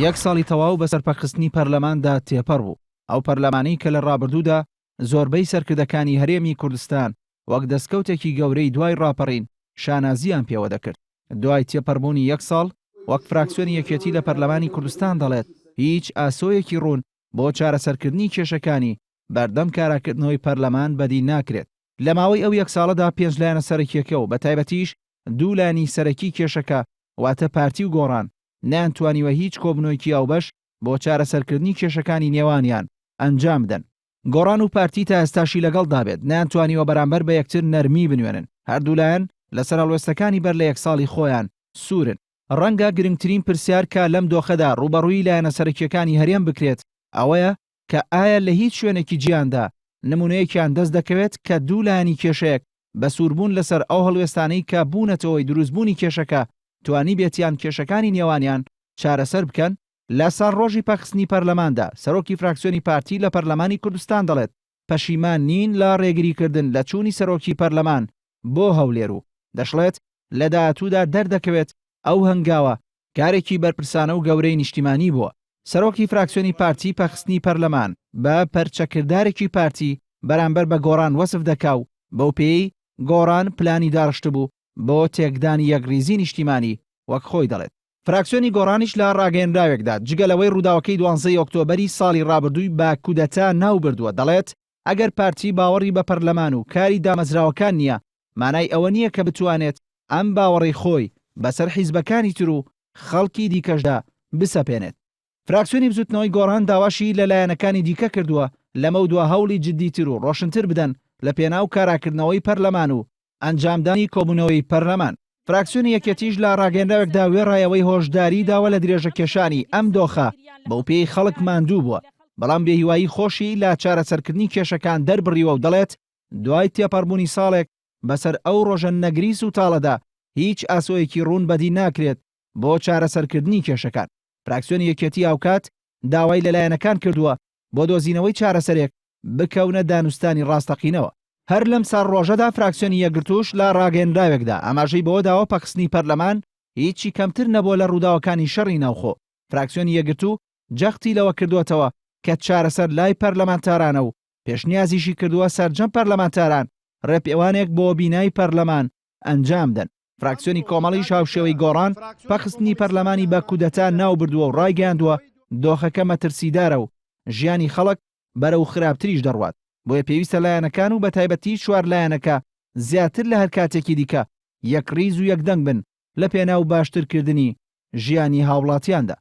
یەک ساڵی تەواو بەسەر پەکخستنی پەرلەماندا تێپەڕ بوو، ئەو پەرلەمانەی کە لە ڕابردوودا زۆربەی سەرکردەکانی هەرێمی کوردستان وەک دەستکەوتێکی گەورەی دوای ڕاپەڕین شانازییان پێوە دەکرد. دوای تێپەڕبوونی یەک ساڵ، وەک فراکسیۆنی یەکێتی لە پەرلەمانی کوردستان دەڵێت، هیچ ئاسۆیەکی ڕوون بۆ چارەسەرکردنی کێشەکانی بەردەم کاراکردنەوەی پەرلەمان بەدی ناکرێت. لە ماوەی ئەو یەک ساڵەدا پێنج لایەنە سەرەکییەکە و بەتایبەتیش دوو لایەنی سەرەکی کێشەکە واتە پارتی و گۆڕان نەیانتوانیوە هیچ کۆبوونەوەیەکی هاوبەش بۆ چارەسەرکردنی کێشەکانی نێوانیان ئەنجام بدەن. گۆڕان و پارتی تا ئێستاشی لەگەڵدا بێت نەیانتوانیوە بەرامبەر بە یەکتر نەرمی بنوێنن، هەردوو لایەن لەسەر هەڵوێستەکانی بەر لە یەک ساڵی خۆیان سوورن. ڕەنگە گرنگترین پرسیار کە لەم دۆخەدا ڕووبەڕووی لایەنە سەرەکییەکانی هەرێم بکرێت ئەوەیە کە ئایا لە هیچ شوێنێکی جیهاندا نموونەیەکیان دەست دەکەوێت کە دوو لایەنی کێشەیەک بە سووربوون لەسەر ئەو هەڵوێستانەی کە بوونەتە هۆی دروستبوونی کێشەکە توانیبێتیان کێشەکانی نێوانیان چارەسەر بکەن؟ لە ساڵڕۆژی پەکخستنی پەرلەماندا، سەرۆکی فراکسیۆنی پارتی لە پەرلەمانی کوردستان دەڵێت، پەشیمان نین لە ڕێگریکردن لە چوونی سەرۆکی پەرلەمان بۆ هەولێر و دەشڵێت، لە داهاتوودا دەردەکەوێت ئەو هەنگاوە کارێکی بەرپرسانە و گەورەی نیشتیمانی بووە. سەرۆکی فراکسیۆنی پارتی پەکخستنی پەرلەمان بە پەرچەکردارێکی پارتی بەرامبەر بە گۆڕان وەسف دەکا و بەوپێیەی گۆڕان پلانی داڕشتبوو بۆ تێکدانی یەکڕیزی نیشتیمانی وەک خۆی دەڵێت. فراکسیۆنی گۆڕانیش لە ڕاگەیەنراوێکدا جگە لەوەی ڕووداوەکەی دوانزەی ئۆکتۆبەری ساڵی ڕابردووی بە کودەتا ناوبردووە دەڵێت ئەگەر پارتی باوەڕی بە پەرلەمان و کاری دامەزراوەکان نییە مانای ئەوە نییە کە بتوانێت ئەم باوەڕەی خۆی بەسەر حیزبەکانی تر و خەڵکی دیکەشدا بسەپێنێت. فراکسیۆنی بزوتنەوەی گۆڕان داواشی لە لایەنەکانی دیکە کردووە لەمەودوا هەوڵی جدیتر و ڕۆشنتر بدەن لە پێناو کاراکردنەوەی پەرلەمان و ئەنجامدانی کۆبوونەوەی پەرلەمان. فراکسیۆنی یەکێتیش لە ڕاگەیەنراوێکدا وێڕای ئەوەی هۆشداریی داوە لە درێژەکێشانی ئەم دۆخە بەوپێیەی خەڵک ماندوو بووە، بەڵام بێهیوایی خۆشی لە چارەسەرکردنی کێشەکان دەربڕیوە و دەڵێت دوای تێپەڕبوونی ساڵێک بەسەر ئەو ڕۆژە نەگریس و تاڵەدا هیچ ئاسۆیەکی ڕوون بەدی ناکرێت بۆ چارەسەرکردنی کێشەکان. فراکسیۆنی یەکێتی هاوکات داوای لە لایەنەکان کردووە بۆ دۆزینەوەی چارەسەرێک بکەونە دانوستانی ڕاستەقینەوە. هەر لەم ساڵڕۆژەدا فراکسیۆنی یەکگرتووش لە ڕاگەیەنراوێکدا ئاماژەی بەوە داوە پەکخستنی پەرلەمان هیچی کەمتر نەبووە لە ڕووداوەکانی شەڕی ناوخۆ. فراکسیۆنی یەکگرتوو جەختی لەوە کردووەتەوە کە چارەسەر لای پەرلەمانتارانە و پێشنیازیشی کردووە سەرجەم پەرلەمانتاران ڕێپێوانێک بۆ بینای پەرلەمان ئەنجام دەن. فراکسیۆنی کۆمەڵیش هاوشێوەی گۆڕان پەکخستنی پەرلەمانی بە کودەتا ناوبردووە و ڕایگەیاندووە دۆخەکە مەترسیدارە و ژیانی خەڵک بەرەو خراپتریش دەڕوات، بۆیە پێویستە لایەنەکان و بەتایبەتی چوار لایەنەکە زیاتر لە هەر کاتێکی دیکە یەکڕیز و یەکدەنگ بن لە پێناو باشترکردنی ژیانی هاوڵاتیاندا.